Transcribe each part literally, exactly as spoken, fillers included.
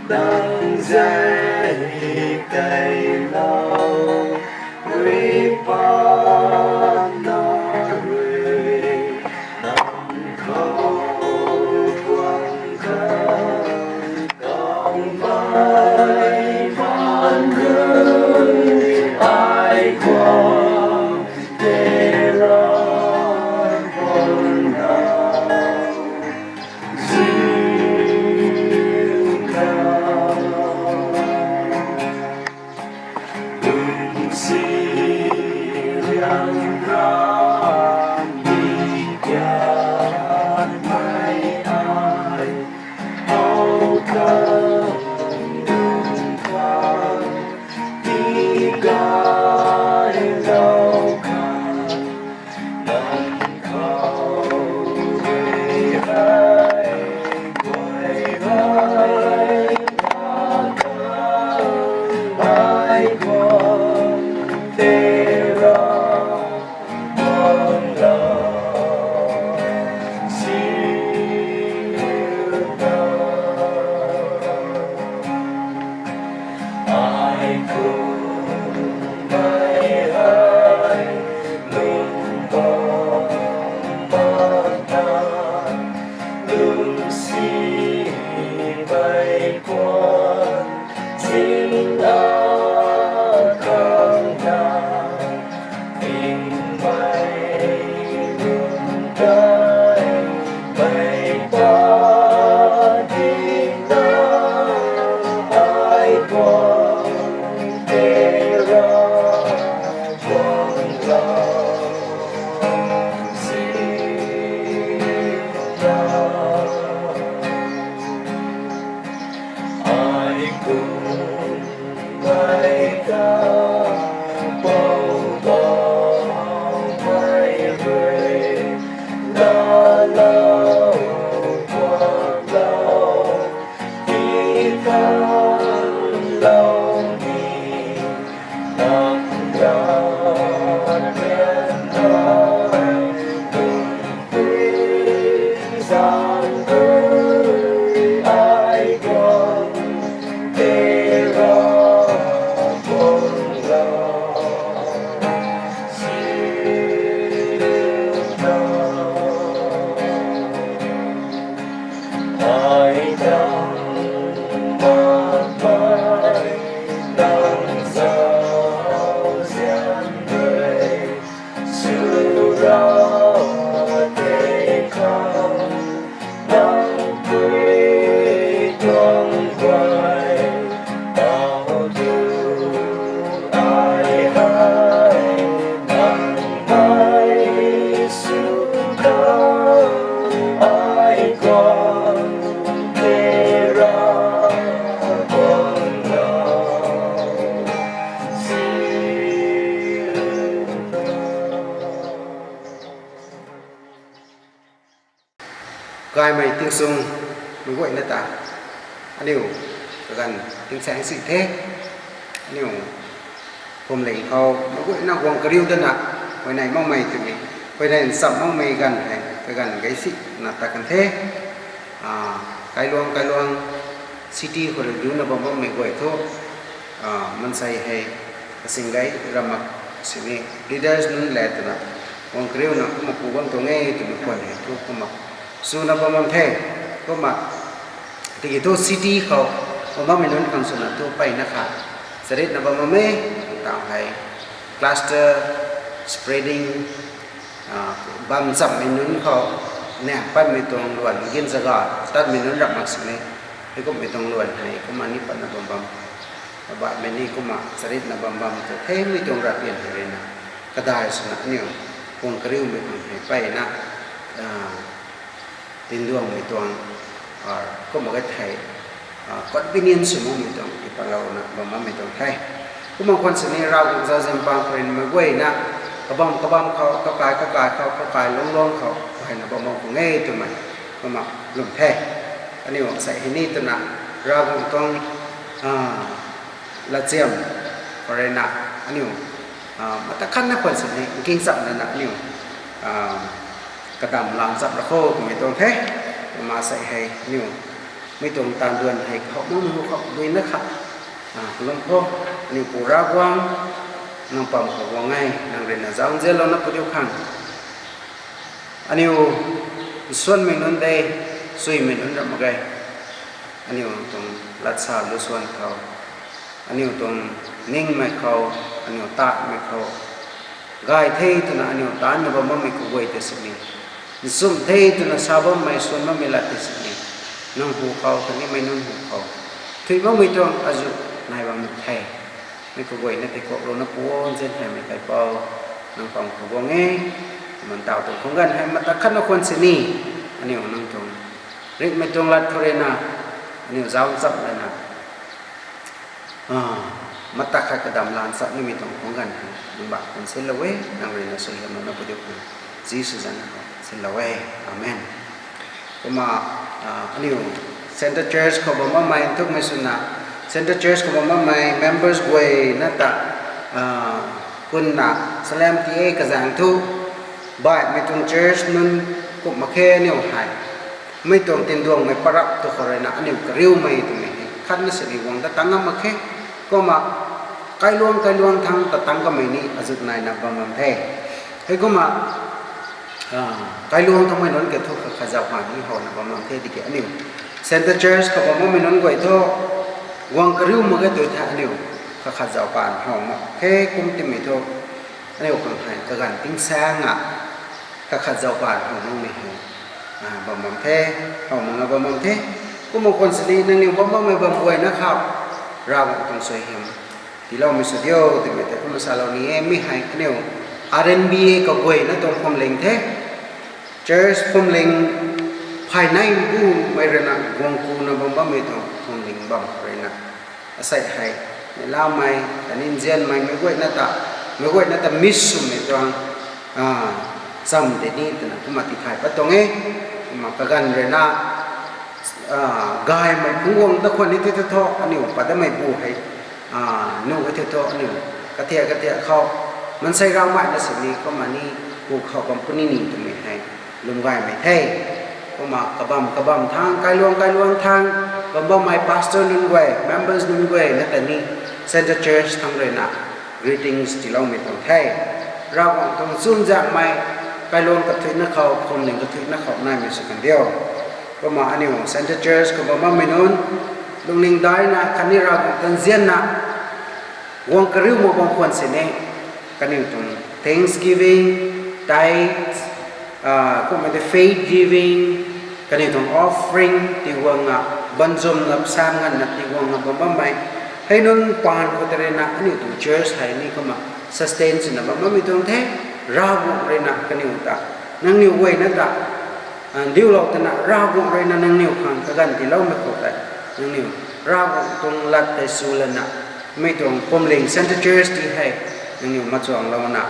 Nang zei tei lou, rui pat na rui, nang khou guang kan, kan bai pan rui, ai guang tei ra guang na. Kaimei tingchung mei guayna ta aniu kaganv tingsaeng si the. Aniu phuamling khou mei guayna guang kariu dana, huayney makmei twmei, huayney ncham makmei ganv hei kaganv gei si na ta kan the. Kailuang kailuang city khou rui riuna bam bammei guay thu, mansei hei kasing gei rammak sini leaders nunc le twna guang kariuna kumna pu bam tuang e twmei khwan hei thu kumna chuna bam bam the. Kumna tiki thu city khou bam bammei nunc khang swna thu mpeyna kha charitna bam bam e. Tang hei cluster spreading bam chammei nunc khou niang patmei tuang luan gin zaga tatmei nunc rammak sini, heikumhmei tuang luan hei kumna ni patna bam bam, abaihmei ni kumna charitna bam bam tu themei tuang rapian hei ruina kadai swna aniu guang kariumei khang hei mpeyna tinduangmei tuang, kumna ka thei convenience sw makmei tuang tipatlouna bam bammei tuang the. Kumna khwan sini Ravguangc zauzian pang khou ruina mei guayna kabam kabam khou, kakai kakai khou, kakai lungc lungc khou gayna bam bam khang e twmei kumna lwm the. Aniu asei hei ni twna Ravguangc tuang latchiam khou ruina aniu mata khatna khwan sini nking cham lana aniu kadam lang cham ra kho twmei tuang the. Kumna asei hei aniu Mi tuang taanv duan hei khou makmei hu khou duina khat, a, kalum khou, aniu Pu Ravguangc, nang pam khou guang e, nang rui na zauzianlouna pu diu khang. Aniu nsuanmei nunc de, suimei nunc ram mak ge. Aniu tuang latsa lu suan khou, aniu tuang ningmei khou, aniu tatmei khou, gay the twna aniu taanna bam bammei kaguay tei sini, nchumh the twna sa bammei suan bammei lat tei sini, nang hu khou khatni mei nunc hu khou, thuy makmei tuang azuh nai bam the. Mi kaguayna tei kuaklouna pu o, nzian thaymei Kaipouc, nang pam khou guang e. Mantaw tuang khang ganv hei mata khatna khwan sini, aniu nang tuang ringhmei tuang lat khou rui na, aniu zauc ncham lana, a, mata khat kadam lan chap nimei tuang khang ganv hei nang ba khang sinlou e, nang rui na suaihiamlouna pu diu khang, Jisu zanc khou sinlou e. Amen. Kumna, a, aniu Central Church khou bam bammei nthukmei swna, Central Church khou bam bammei members guayna ta, a, kunna salam ti e. Kazaeng thu, baihmei tuang church nunc kumh mak khe aniu hei. Mi tuang tinduangmei parap tu khou rui na aniu kariumei twmei hei khatna sini guang ta tang ngam mak khe. Kumna kailuang kailuang thangc ta tang kamei ni azuh naina bam bam the. Heikumna, a, kailuang tangmei nunc kathu khat khat zauc pan ni howna bam bam the tiki aniu Central Church khou bam bammei nunc guay thu guang kariu mak ge tu the aniu khat khat zauc pan how mak khe. Kum timei thu aniu khang hei kaganv tingsaeng a khat khat zauc pan how makmei hei, a, bam bam the, how makna bam bam the. Kumna khwan sini nangniw bam bammei bam guayna khou Ravguangc tuang suaihiam tiiloumei sw diu twmei tei kumna salou ni e. Mi hei aniu R N B A kaguayna tuang phuamling the. Church phuamling phay nei bumei rui na guang kuna bam bammei tuang phuamling bam khou rui na, asei hei, meic lamei, khatni nzianmei, meic guayna ta, meic guayna ta miss swmei tuang, a, cham tei ni twna kumna tithay pat tuang e. Kumna kaganv rui na, a, gaymei phungc guang ta khwan ni the thu thu, aniu pat damei bu hei, a, nuh e the thu, aniu kathiak kathiak khou, maansei ravmaina sini kumna ni pu khou bam puni ni twmei hei lwm gaymei the. Kumna kabam kabam thangc, kailuang kailuang thangc, bam bammei pastor nunc guay, members nunc guay na ta ni Central Church thangc rui na greetings tiiloumei tuang the. Ravguangc tuang chuzaenghmei, kailuang kathuicna khou, phuamling kathuicna khou naimei sw kan diu. Kumna aniu Central Church khou bam bammei nunc, lungning daina khatni Ravguangc ta nzianna guang kariu mak bam khwan sini, kaniw tuang thanksgiving, tithes, a, kumna tei faith giving, kaniw tuang offering, tiguangna, banzumna, psalm nganvna tiguangna bam bammei hei nunc paan khou tei rui na aniu tuang church hei ni kumna sustain swna bam bammei tuang the. Ravguangc rui na kaniw ta, nangniw guayna ta, a, ndiulou twna Ravguangc rui na nangniw khang kaganv tiiloumei khou tei, nangniw Ravguangc tuang lat tei sw lana, mi tuang phuamling Central Church ti hei nangniw machuanglouna,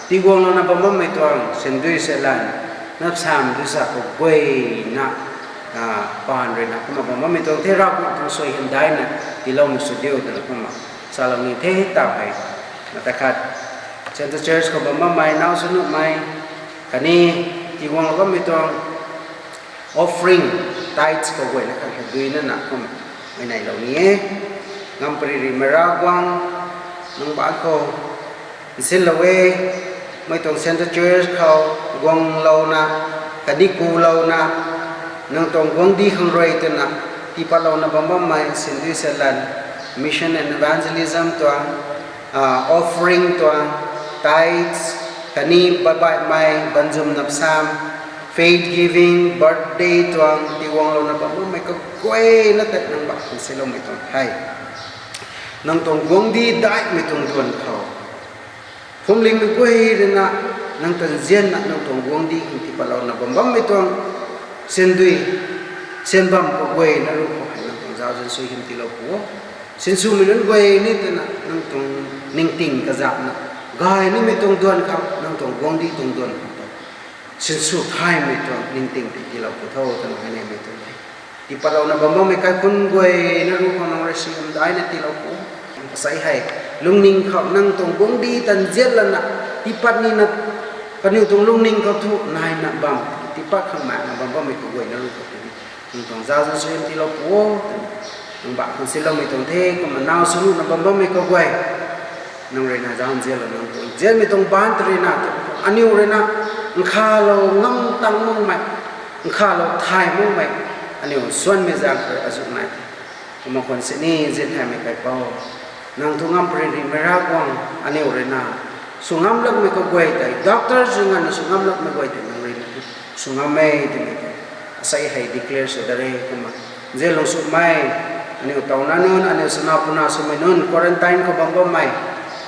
tiguanglouna bam bammei tuang syndui selan, napsam duisa khou guayna, a, paan rui na kumna bam bammei tuang the. Ravguangc tuang suaihiam daina tiiloumei sw diu twna kumna salou ni the. Taw hei, mata khat Central Church khou bam bammei nau sw nuhmei khatni tiguanglou bammei tuang offering, tithes kaguayna khat hei duina na kumna mei neilou ni e. Ngampariri mei Ravguangc, nang ba khou nsinlou e. Mei tuang Central Church khou guanglouna, khatni kulouna, nang tuang guangcdic khang rui twna tiipatlouna bam bammei syndui selan, mission and evangelism tuang, a, offering tuang, tithes, khatni baihbaihmei banzumna psalm, faith giving, birthday tuang tiguanglouna bam bammei kaguayna tei nang ba khou nsinloumei tuang the. Nang tuang guangcdic daihmei tuang duan khou, phuamlingmei guay rui na, nang ta nzianna nang tuang guangcdic khang tiipatlouna bam bammei tuang syndui, syan bam kaguayna ruc khou hei nang tuang zauzian suaihiam tiilou pu o. Sinswmei nunc guay ni twna nang tuang ningting kazapna gay nimei tuang duan khou, nang tuang guangcdic tuang duan khou ta sinsw thaymei tuang ningting tei tiilou pu tho twna hei nimei tuang the. Tiipatlouna bam bammei kaikhunc guayna ruc khou nang rui suaihiam daina tiilou pu. Asei hei, lungning khou nang tuang guangcdic ta nzian lana, tiipat nina, kaniw tuang lungning khou thu naina bam, tiipat khang maekna bam bammei kaguayna ruc khou tei ni Nang tuang zauzian suaihiam tiilou pu o, nang ba khang sinloumei tuang the, kumna naw sw nuhna bam bammei kaguay. Nang rui na zauzianlou nang tuang nzianmei tuang baan tw rui na, aniu rui na, nkhavlou ngam tang makmei, nkhavlou thay makmei, aniu suanmei zaeng khou azuh nai the. Kumna khwan sini nzian thaymei kaipouc, nang thu ngam pary rimei Ravguangc, aniu rui na, sw ngam lakmei kaguay tei, doctor sw nganvna sw ngam lakmei guay tei nang rui na, sw ngam e twmei tei asei hei declare sw da re. Kumna nzianlung swmei, aniu tauna nunc, aniu sana puna swmei nunc, quarantine khou bam bammei,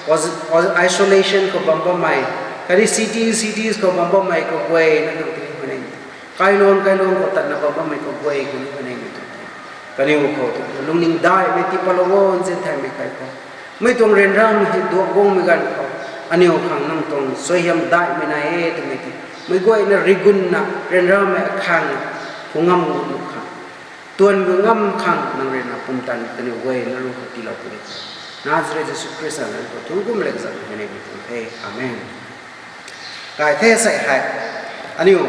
pos-, pos-, isolation khou bam bammei, khatni city, cities khou bam bammei kaguay na nang tini huayney, kailuang kailuang khou tatna bam bammei kaguay khatni huayneymei tuang the. Kaniw khou tu lungning daihmei tii patlou o, nzian thaymei kaipouc. Mei tuang ryanramei hei duak guangmei ganv khou, aniu khang nang tuang suaihiam daihmei nai e twmei tei, meic guayna rigunna ryanramei akhang phungam gut nuh khang, tuan gu ngam khang nang rui na pumtan kaniw guay na ruc khou tiilou puni. Nazareth Jisu Khrista zanc khou thu kum lek zan huayney mei tuang the. Amen. Kai the sei hei, aniu,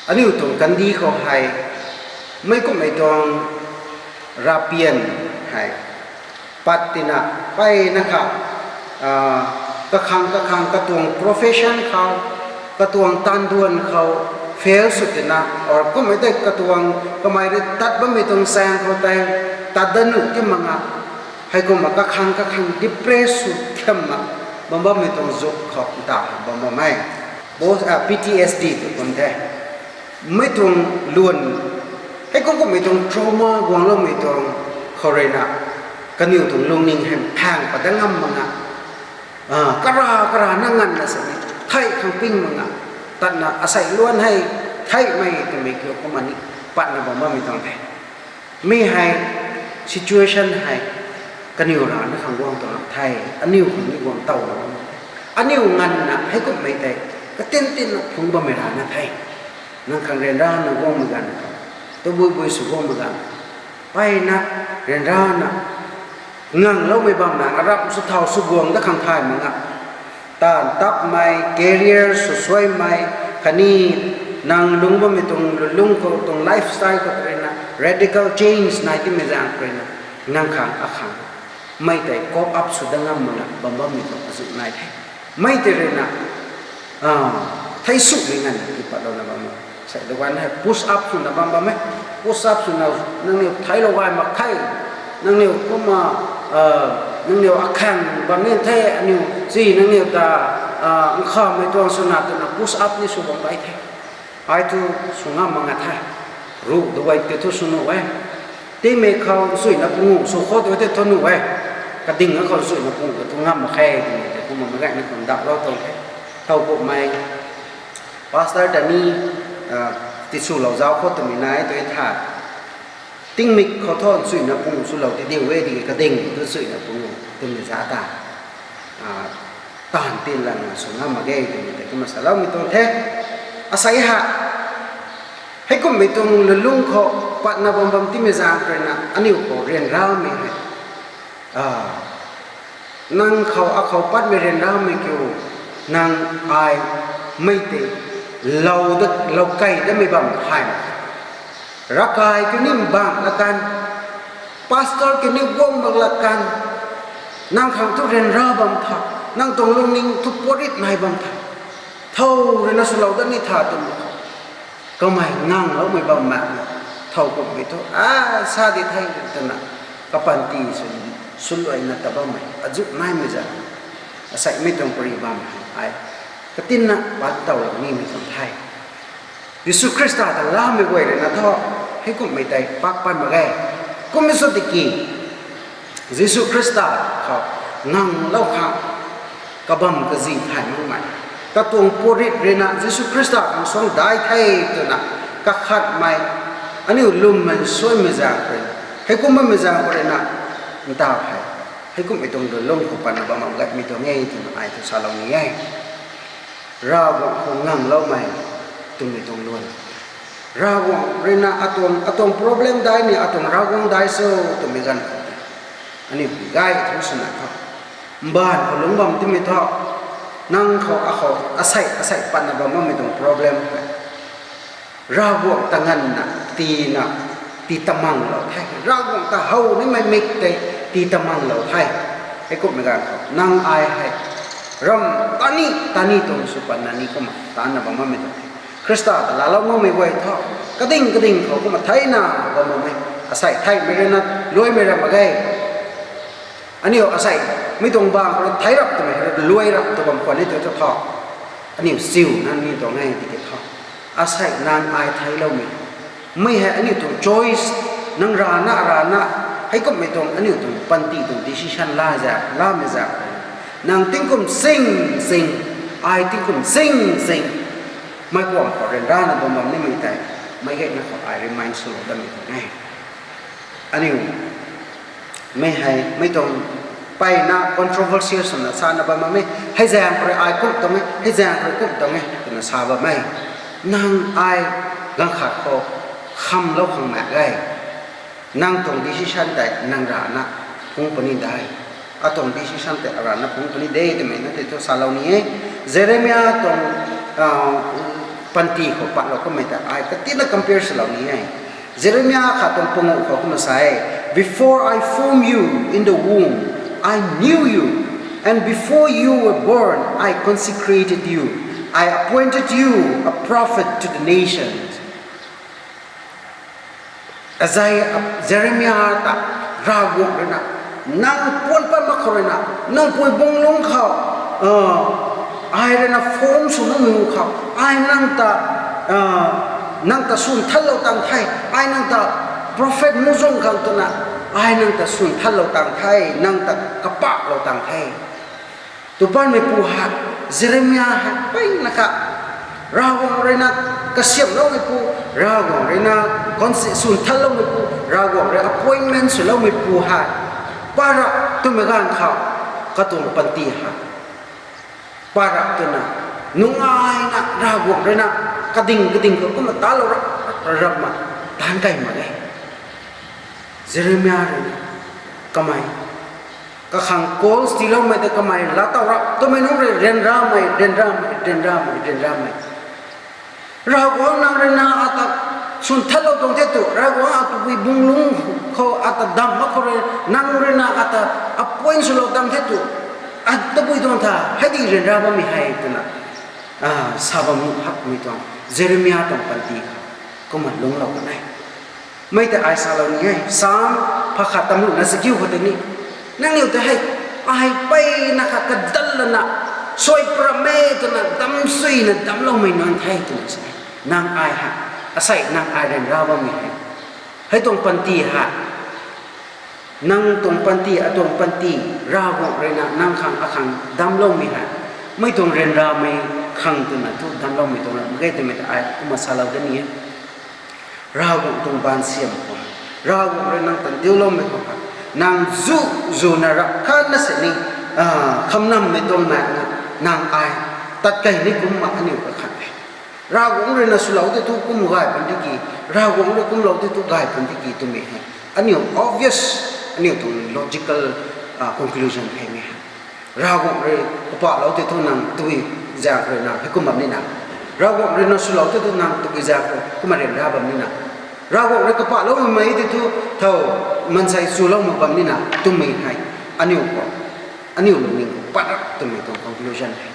aniu tuang kandih khou hei, meic kumhmei tuang ravpian hei pat tina, mpeyna kha, kakhang kakhang katuang profession khou, katuang taanduan khou fail sw tina, or kumhmei tei katuang kamei rui tat bammei tuang saeng khou tei tat dat nuh ti mak nga, heikumna kakhang kakhang depress sw thiam mak bam bammei tuang zuk khou nta bam bam e. Bo, P T S D tw kum the. Mei tuang luan, heikum kumhmei tuang trauma guangloumei tuang khou rui na, kaniw tuang lungning hei mphang pat dat ngam mak nga, kara kara na nganvna sini thei khang ping mak nga, tatna asei luan hei theihmei twmei kiu kumna ni patna bam bammei tuang the. Mi hei situation hei kaniw rana khang guang tuang lam the, aniw khang ni guang tow lam the. Aniw nganvna heikumhmei tei katin tinna phungc bammei rana the. Nang khang ryanrana guangmei ganv khou, tabui bui sw guangmei ganv khou, mpeyna ryanrana ngangloumei bamna aram sw thau sw guang dat khang thay mak nga, taanv tapmei, career sw suaimei, khatni nang lungc bammei tuang lungc khou tuang lifestyle khou rui na radical change nai timei zaeng khou rui na, nang khang akhang mei tei cope up sw dat ngam mak na bam bammei tuang azuh nai the. Mei tei rui na thei sumei nganvna tii patlouna bam e. Sei da ganv hei push up swna bam bam e. Push up swna nangniw theiclou gay mak the. Nangniw kumna, nangniw akhang bam ni the, aniu si nangniw ta nkhavmei tuang swna twna push up ni sw bam gay the. Ai thu sw ngam mak nga the. Ruh da guay tei thu sw nuh e. Timei khou nchuina pungu sw khou tei thu nuh e. Kading akhou nchuina pungu tei thu ngam mak khe twmei tei kumna meic gayna khang daklou tuang the. Thow kumhmei pastor ta ni tiswlou zauc khou twmei nai tu e tha. Tingmik khou thu nchuina pungu swlou ti diu e, tiki kading tu nchuina pungu twmei za ta taanv tin lana sw ngam mak ge twmei tei kumna saloumei tuang the. Asei ha, heikumhmei tuang lulungc khou patna bam bam timei zaeng khou rui na aniu khou ryanramei hei, nang khou akhou patmei ryanramei kiu, nang ai mei tei lou dat, lou key datmei bam thay mak khe. Ravkai kiu ni mbang la kan, pastor kiu ni guang mak la kan, nang khang thu ryanra bam tha, nang tuang lungning thu puarit nai bam tha, thow rui na swlou dat ni tha twmei kamei ngangloumei bam mak na, thow kumhmei thu a sa di the twna kapanty sw, swluaina ta bammei azuh naimei zaeng, aseimei tuang pary bam hei ai katinna pat towlou nimei tuang the. Jisu Khrista ta lamei guay rui na thu heikumhmei tei pak pat mak ge. Kummei sw tiki Jisu Khrista khou nganglou khang kabam kazi thay makmei, katuang puarit rui na Jisu Khrista khang suang dai the twna kakhatmei, aniu lwmmei nsuaimei zaeng khou rui na, heikum bammei zaeng khou rui na, ntaw hei heikumhmei tuang lulungc khou patna bam bam gaymei tuang e twna ai thu salou ni e. Ravguangc khou ngangloumei twmei tuang luan, Ravguangc rui na atuang, atuang problem dai ni atuang Ravguangc dai cho twmei ganv khou tei aniu gay thu swna thu, mbaanv khou lungc bam timei thu, nang khou akhou asei asei patna bam bammei tuang problem hei Ravguangc ta nganvna, tina, tii ta manglou the. Ravguangc ta how nimei mik tei tii ta manglou the. Heikumhmei ganv khou nang ai hei ram tani tani tuang sw patna ni kumna taanna bam bammei tuang the. Khrista ta laalou makmei guay thu, kading kading khou kumna theina bam bammei, asei theihmei ruina luaimei ram mak ge. Aniu asei mi tuang bang khou thei rap twmei, luai rap tw bam khwan ni tu thu, aniu siuna ni tuang e tiki thu, asei nang ai theicloumei, mei hei aniu tuang choice, nang rana rana, heikumhmei tuang aniu tuang panty tuang decision la za, lamei za, nang tingkum sing sing, ai tingkum sing sing, meic kuang khou ryanrana bam bam nimei tei, meic gayna khou ai remind swlou damei tuang e. Aniu mei hei mei tuang mpeyna controversial swna sana bam bammei, hei zaeng khou rui ai kumh tuang e, hei zaeng khou rui kumh tuang e twna sa bammei, nang ai ganv khat khou khamlou khang mak ge. Nang tuang decision tei nang rana phungc puni de. Atuang decision tei arana phungc puni de twmei na tei thu salou ni e. Jeremia tuang panty khou patlou kamei ta ai katina compare swlou ni e. Jeremia khat tuang panguh khou kumna sa e, Before I formed you in the womb, I knew you, and before you were born, I consecrated you. I appointed you a prophet to the nations. Azai Jeremia ta Ravguangc ruina, nang puan pat mak khou ruina, nang pui bung lungc khou ai ruina form sw makmei hu khou, ai nang ta, nang ta swn thatlou tang the, ai nang ta prophet muhzwng khang twna, ai nang ta swn thatlou tang the, nang ta kapahlou tang the. Tw panmeipu hei, Jeremia hei mpeyna kha, Ravguangc ruina kasiamhloumeipu, Ravguangc ruina consecrate swn thatloumeipu, Ravguangc rui appointment swloumeipu hei, para twmei ganv khou, katuang panty hei para twna, nungaina Ravguangc ruina kading kading khou kumna talou ra, ramna taanc key mak e. Jeremia ruina kamei kakhang call tiiloumei ta kamei laa tow ra twmei nunc rui ryanramei, ryanramei, ryanramei, ryanramei. Ravguangc nang ruina ata swn thatlou tuang the tu, Ravguangc ata pui bung lungc khou ata damh mak khou rui nang ruina ata appoint swlou tang the tu, ata pui tuang tha hei di ryanra bammei hei twna sa bam nuh hakmei tuang Jeremia tuang panty khou kumna lungclou kan e. Mei ta ai salou ni e, Sam pha khat tamruhna sa kiu khou tei ni, nangniw ta hei, ai mpeyna kha kadat lana, suai pram e twna damsuina damcloumei nunc the twna sa e. Nang ai hei, asei nang ai ryanra bammei hei, hei tuang panty hei, nang tuang panty, atuang panty, Ravguangc ruina nang khang akhang damcloumei hei, mei tuang ryanramei khang twna thu damcloumei tuang ram mak ge twmei ta ai kumna salou da ni e. Ravguangc tuang baansiam khou, Ravguangc rui nang ta diuloumei khou hei, nang zu, zuna rap khatna sini, khamnammei tuang maekna, nang ai tat key ni kumna aniu kakhan e. Ravguangc ruina swlou tei thu kum gay pun tiki, Ravguangc rui kumlou tei thu gay pun tiki twmei hei, aniu obvious, aniu tuang logical conclusion hei mei hei. Ravguangc rui kapahlou tei thu nang tabui zaeng khou rui nang heikum bam nina, Ravguangc ruina swlou tei thu nang tabui zaeng khou kumna ryanra bam nina, Ravguangc rui kapahloumei tei thu thow maansei swlou mak bam nina twmei hei, aniu khou, aniu lungning khou pat rap twmei tuang conclusion hei.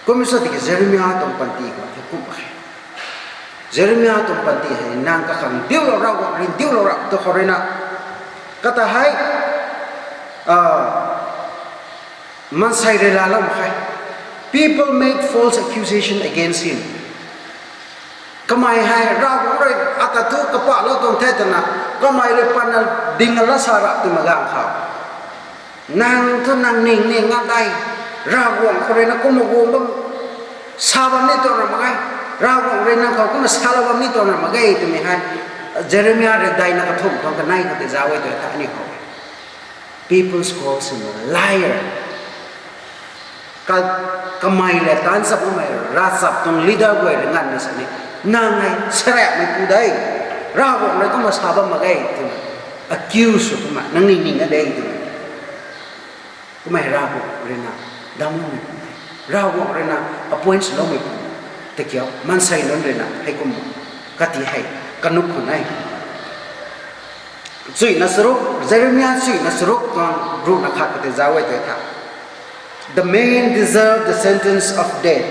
Kumna sa tiki Jeremia tuang panty khou thei kum mak khe. Jeremia tuang panty hei nang kakhang diulou rap, Ravguangc rui diulou rap tu khou ruina, kata hei, maansei rui laalou mak khe. People made false accusation against him. Kamei hei Ravguangc rui ata thu kapahlou tuang the twna, kamei rui patna ding la sa rap twmei ganv khou, nang thu nang ning ni nga tei, Ravguangc khou ruina kumna guang bam, sa bam ni tuang ram mak ge, Ravguangc rui nang khou kumna salou bam ni tuang ram mak ge twmei hei, Jeremia rui daina kathumh tuang kanei khou tei zauc e tw tha aniu khou. People calls him a liar. Ka, kamei le taanc chap makmei ravchap tuang leader guay rui nganvna sini, nang hei saraekmeipu de, Ravguangc rui kumna sa bam mak ge twna accuse sw kumna nang ning ning a de twna. Kummei Ravguangc ruina damcloumeipu de, Ravguangc ruina appoint swloumeipu, takiu maansei nunc ruina heikum Kati hei, kanuk khou nai. Chuina charuk, Jeremia chuina charuk tuang ruhna khat kati zauc e tei tha. The man deserve the sentence of death,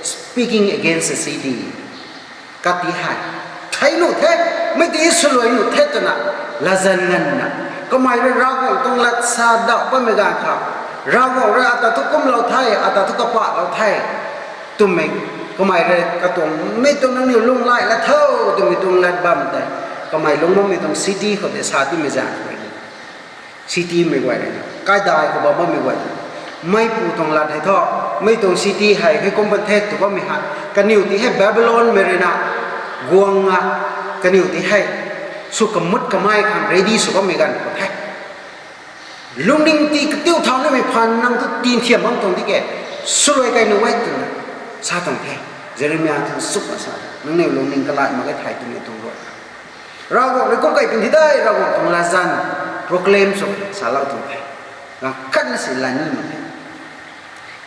speaking against the city. Kati hei, thei nuh the, mei ti swluai nuh the twna, latzan nganvna. Kamei rui Ravguangc tuang lat sa dauh bammei ganv khou, Ravguangc rui ata thu kumlou the, ata thu kapahlou the twmei, kamei rui katuang, mei tuang nangniw lunghlaic la tho twmei tuang lat bam tei, kamei lungc bammei tuang city khou tei sa timei zaeng khou rui, city mei guay rui na, kaidai khou bam bammei guay, meipu tuang lat hei thu, mei tuang city hei hei kum pan the tw bammei hei, kaniw ti hei Babylonmei rui na guang a, kaniw ti hei sw kamut kamei khang ready sw bammei ganv khou the. Lungning ti katiu thau nimei phaan nang tu tinthiam bam tuang di ke, swluai kai nuh e twna sa tuang the. Jeremia thu chukna sa, nangniw lungning kalai mak ge thei twmei tuang rui, Ravguangc rui kum kai pun thi de, Ravguangc tuang latzan proclaim sw salou tuang the. Ganv khatna si la ni mak the.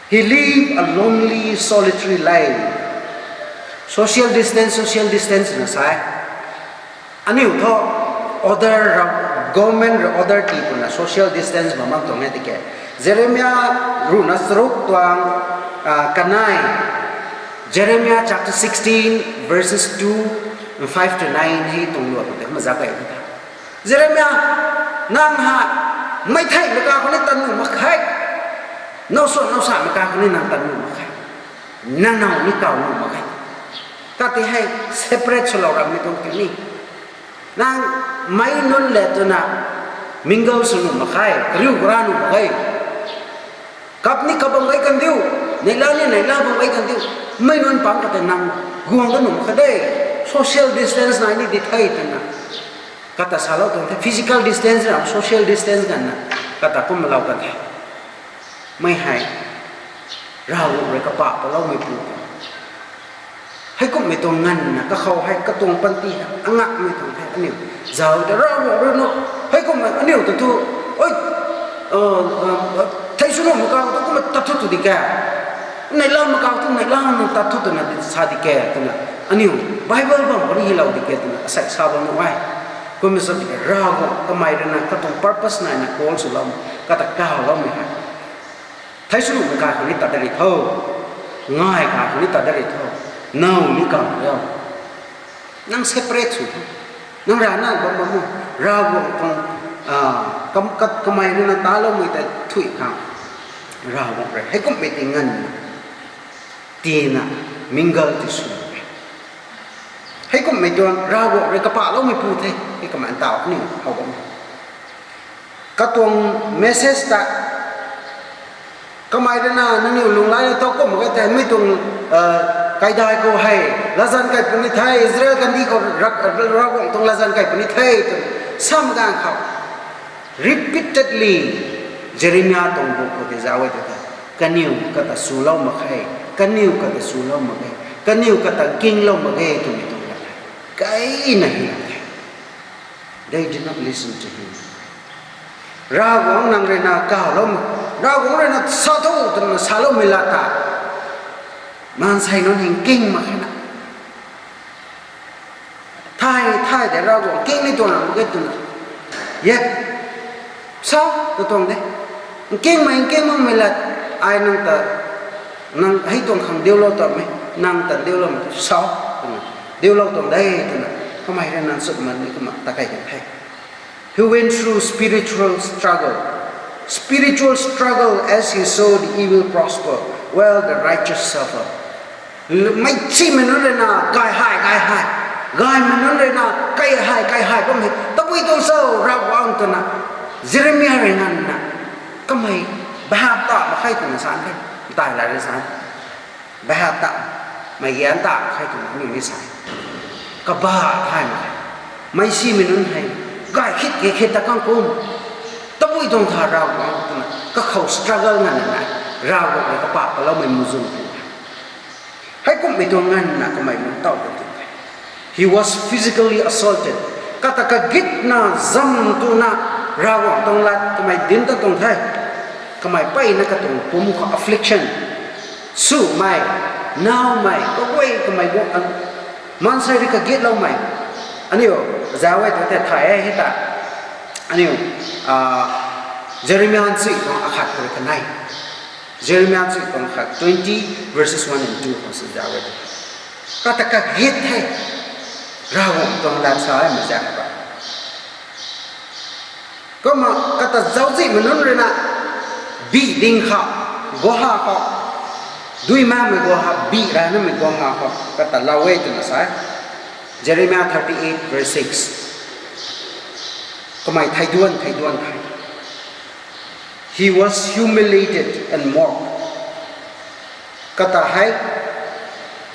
He live a lonely, solitary life. Social distance, social distance na sa e. Aniu thu order ra, government rui order ti puna social distance bam bam tuang e tiki. Jeremia ruhna charuk tuang, ah, kanei. Jeremiah chapter sixteen, verses two, five to nine hei tuang luat tei kumna zak kai tha. Jeremia, nang ha, mei theimei kaw khou ni tan nuh mak khe. Now swan now samei kaw khou ni nang tan nuh mak khe. Nang now ni kaw nuh mak khe. Kati hei separate swlou rammei tuang tini. Nang meic nunc le twna mingle sw nuh mak khe, kariu kara nuh mak khe. Kap ni kap bam gay kan diu, neihla ni neihla bam gay kan diu. Meic nunc pang kata nang guang da nuh mak khe de. Social distance nai ni di the twna kata salou tuang the, physical distance ram social distance ganvna kata kumlou kan the. Mei hei Ravguangc rui kapah paloumeipu tuang heikumhmei tuang nganvna kakhou hei katuang panty hei angakmei tuang the aniu. Zauc ta Ravguangc rui nu, heikumhmei aniu ta thu, oi, thei sw nuhmei kaw thu kumna tat thu tu di ke, neihlamei kaw thu neihla nang tat thu twna sa di ke twna aniu Bible bam khou ni hylou di ke twna asei sa bam nuh e. Kumna sa di ke Ravguangc kamei rui na katuang purpose naina call swloumei, kata kawloumei hei thei sw nuhmei kaw khou ni tat da ri tho, ngai kaw khou ni tat da ri tho, now ni kaw ri o. Nang separate sw tho. Nang rana bam bam o. Ravguangc tuang, ah, kam, kat, kamei rui na taloumei tei thuy khang Ravguangc rui heikumhmei ti nganvna tina mingle ti sw e. Heikumhmei tuang Ravguangc rui kapahloumeipu the, hei kamei ntaw ni how bam e. Katuang message ta kamei rui na nangniw lunghlaic na tau kum mak ge the, mei tuang, ah, kaidai khou hei latzan kai puni the, Israel kandih khou Ra-, Ravguangc tuang latzan kai puni the twna sam ganv khou repeatedly Jeremia tuang book khou tei zauc e tei the. Kaniw kata swlou mak khe, kaniw kata swlou mak ge, kaniw kata nkinglou mak ge twmei tuang lat hei kaina hylou the. They did not listen to him. Ravguangc nang rui na kawloumei, Ravguangc rui na sa tho twna saloumei lat ta maansei nunc hei nking mak khe na. Thay, thay de Ravguangc nking ni tuang ram mak ge twna, yet sa ta tuang de. Nkingmei, nking makmei lat, ai nang ta, nang hei tuang khang diulou tuang e, nang ta diuloumei sa twna, diulou tuang de twna kamei rui na chutman ni kumna ta kei kan the. He went through spiritual struggle, spiritual struggle as he saw the evil prosper, while the righteous suffer. Meic chimei nunc rui na gay hei, gay hei, gaymei nunc rui na kai hei, kai hei bammei tabui tuang cho Ravguangc twna Jeremia rui nganvna, kamei bahap ta mak khe twna sa the, ntai la rui sa, bahap ta, mei gan ta mak khe twna aniu ni sa, kabah thay mak khe. Meic simei nunc hei gay khit khe khit ta kang kum, tabui tuang tha Ravguangc twna kakhou struggle nganvna, Ravguangc rui kapah paloumei muhzwng pu Heikumhmei tuang nganvna kamei lungc taw kan ti the. He was physically assaulted. Kata kagitna zam tuna Ravguangc tuang lat kamei dinc ta tuang the. Kamei mpeyna katuang pumc khou affliction, swmei, nowmei, kaguay kamei guang, Maansei rui kagitloumei. Aniu, zauc e tu tei thay e hei ta. Aniu, Jeremia nchuy tuang akhat khou rui kanei. Jeremia nchuy tuang khat twenty verses one and two khou si zauc e tu. Kata kagit hei. Ravguangc tuang lat sa e mei zaeng ba. Kumna kata zauczihmei nunc rui na, bih ding khou, guangha khou, duimangmei guangha, bih ranamei guangha khou, kata lou e twna sa e. Jeremia thirty-eight verse six. Kamei thei duan, thei duan thei. He was humiliated and mocked. Kata hei,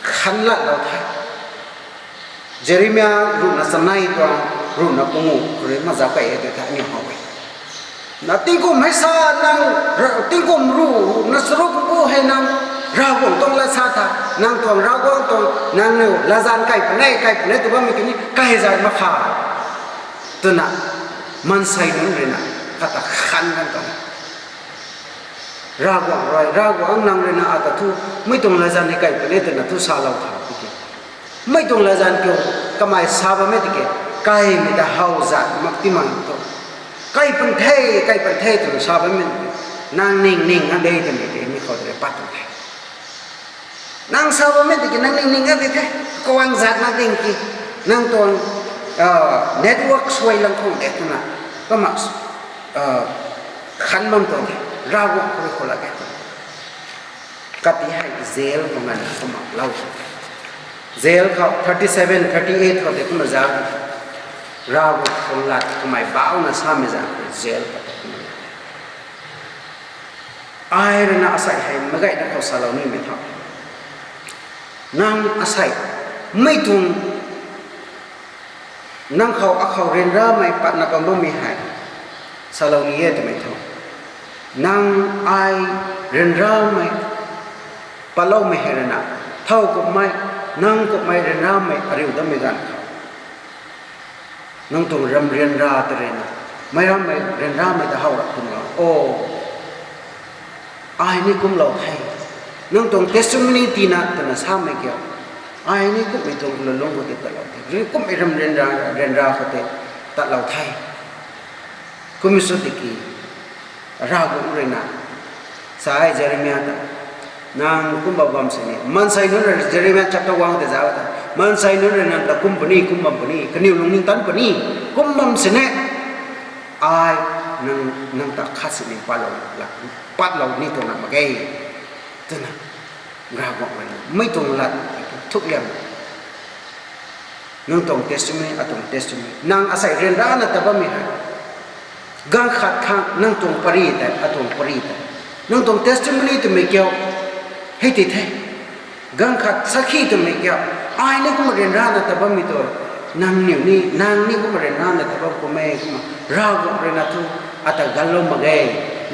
khanlatlou the. Jeremia ruhna chanei tuang, ruhna pangu khou rui mazauc key e tw tha aniu how e. Na tingkum hei sa nang, tingkum ruhna charuk bu hei nang, Ravguangc tuang lat sa tha, nang tuang Ravguangc tuang, nangniw latzan kai puni, kai puni tw bammei tini, kai zat mak kha. Twna, maansei nunc rui na, kata khan kan tuang. Ravguangc rui, Ravguangc nang rui na ata thu, mei tuang latzan hei kai puni twna thu salou tha tiki. Mei tuang latzan kiu, kamei sa bammei tiki, kaimei ta how zat mak ti mang tu. Kai pan the, kai pan the twna sa bammei tiki. Nang ning ning a de twmei tei mi khou de pat tuang the. Nang sa bammei tiki nang ning ning a de the. Kawan zat na ding ki. Nang tuang, network suai lang khang de twna. Kumna, khan bam tuang the. Ravguangc khou rui khou lak e. Kati hei jail khou nganv kumna lou. Jail khou thirty seven, thirty eight khou de kumna zauc. Ravguangc tuang lat kamei bauhna samei zaeng khou jail khou de kumna. Ai rui na asei hei meic gayna khou salou nimei tha. Nang asei, mei tuang, nang khou akhou ryanramei patna bam bammei hei salou ni e twmei tho. Nang ai ryanramei patloumei hei rui na, thow kumhmei, nang kumhmei ryanramei ariu dammei ganv khou nang tuang ram ryanra ta rui na, meic rammei ryanramei ta how rap twna, o, ai ni kumlou the. Nang tuang testimony tiina twna samei kiu. Ai ni kumhmei tuang lulung khou tei tatlou the. Kumhmei ram ryanra, ryanra khou tei tatlou the. Kummei sw tiki, Ravguangc rui na sa e Jeremia ta. Nang kumna bam sini. Maansei nunc rui Jeremia chapter one tei zauc ta. Maansei nunc rui nang ta kum puni, kum bam puni. Kaniw lungning tan puni. Kum bam sini. Ai nang, nang ta khat sini patlou, patlou ni tuang na mak ge. Twna. Ravguangc rui na. Mei tuang lat thuk liang. Nang tuang testimony, atuang testimony. Nang asei ryanrana ta bammei hei. Ganv khat khang nang tuang pary tei, atuang pary tei. Nang tuang testimony twmei kiu. Hei ti the. Ganv khat sakhi twmei kiu. Ai ni kumna ryanrana ta bammei tu. Nangniw ni, nang ni kumna ryanrana ta bam kum e kumna. Ravguangc rui na thu, ata ganlou mak ge.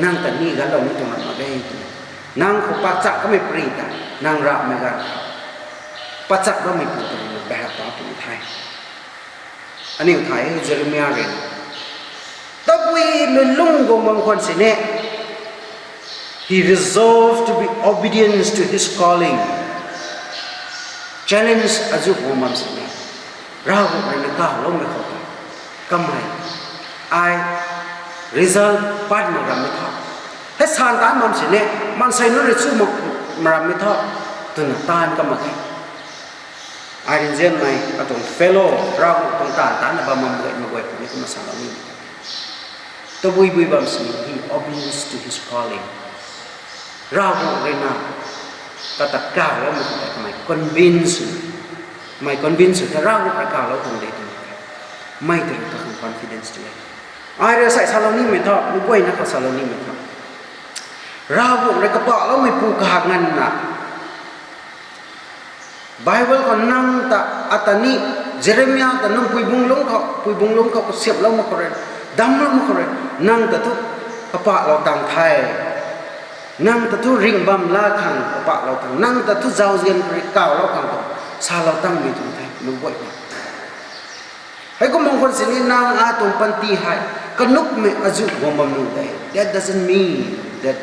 Nang ta ni ganlou ni tuang na mak ge twmei. Nang khou pachak kamei pary ta, nang ramei ganv. Pachak bammei pu ta rui na bahak ta puni the. Aniu thay e Jeremia rui na. Tabui lulung guang bam khwan sini. He resolved to be obedient to his calling. Challenge azu guang bam sini. Ravguangc rui na kawloumei khou ta. Kamei. Ai result pat mak rammei tho. Hei san taanc bam sini. Maansei nunc rui chu mak rammei tho. Twna taanc kamei the. Ai rinzianmei atuang fellow, Ravguangc tuang taanv taanna bam mak gay mak guay puni kumna salou ni. Tabui bui bam sini, he obeys to his calling. Ravguangc rui na, kata kawloumei ta kamei convince, kamei convince ta Ravguangc rui kawlou tuang de twmei. Mei ta rui kakhang confidence tu e. Ai rui asei salou nimei tho, meic guayna khou salou nimei tho. Ravguangc rui kapahloumei pu kahak nganvna. Bible khou nang ta, ata ni, Jeremia ta nang puibung lungc khou, puibung lungc khou kasiamhlou mak khou rui, damclou mak khou rui, nang ta thu kapahlou tang the. Nang ta thu ringh bam la khang kapahlou tang, nang ta thu zauzian rui kawlou khang ta, salou tangmei tuang the, nang guay na. Heikum bam khwan sini nang atuang panty hei, kanukmei azu guang bam nuh de. That doesn't mean that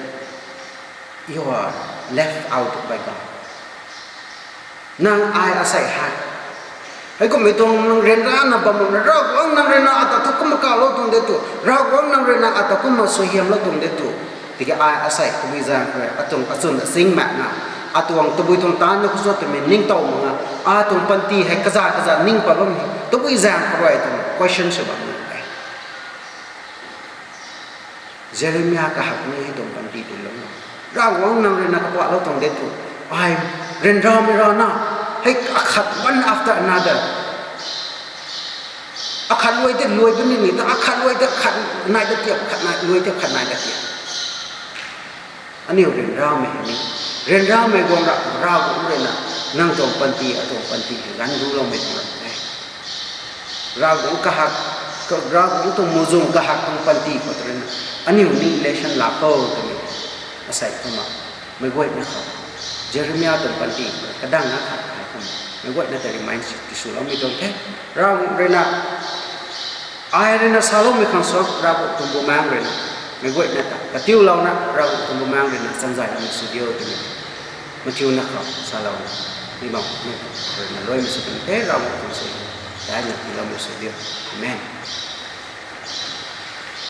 you are left out by God. Nang ai asei hei, Heikumhmei tuang nang ryanrana bam makna, Ravguangc nang rui na ata thu kumna kawlou tuang de tu, Ravguangc nang rui na ata kumna suaihiamlou tuang de tu. Tiki ai asei tabui zaeng khou rui atuang achwn asing makna, atuang tabui tuang taanv na khou sw twmei ningtow makna, atuang panty hei kaza kaza ning pat bam hei tabui zaeng khou rui twna question sw bam ni e. Jeremia kahak ni hei tuang panty tiilou na, Ravguangc nang rui na kapatlou tuang de tu, ai ryanramei rana, hei akhat one after another, akhat luai tei luai puni ni ta, akhat luai tei akhat nai ta tiap, akhat nai luai tei akhat nai ta tiap. Aniu ryanramei hei ni, ryanramei guang ra, Ravguangc rui na nang tuang panty, atuang panty hei ganv ruloumei tuang ra e. Ravguangc kahak, Ravguangc tuang muhzwng kahak tuang panty khou tu rui na, aniu ni lesson laa khou twmei, asei kumna, meic guayna khou, Jeremia tuang panty khou kadang na khat kai kumna meic guayna ta remind tisuloumei tuang the. Ravguangc rui na, ai rui na saloumei khang sw, Ravguangc tuang Bumaengc rui na, meic guayna ta katiulouna Ravguangc tuang Bumaengc rui na chanzayloumei sw diu twmei, mathiuna khou salouna, mi bam khou rui na luaimei sw kan the, Ravguangc tuang suaihiam daina tiiloumei sw diu. Amen.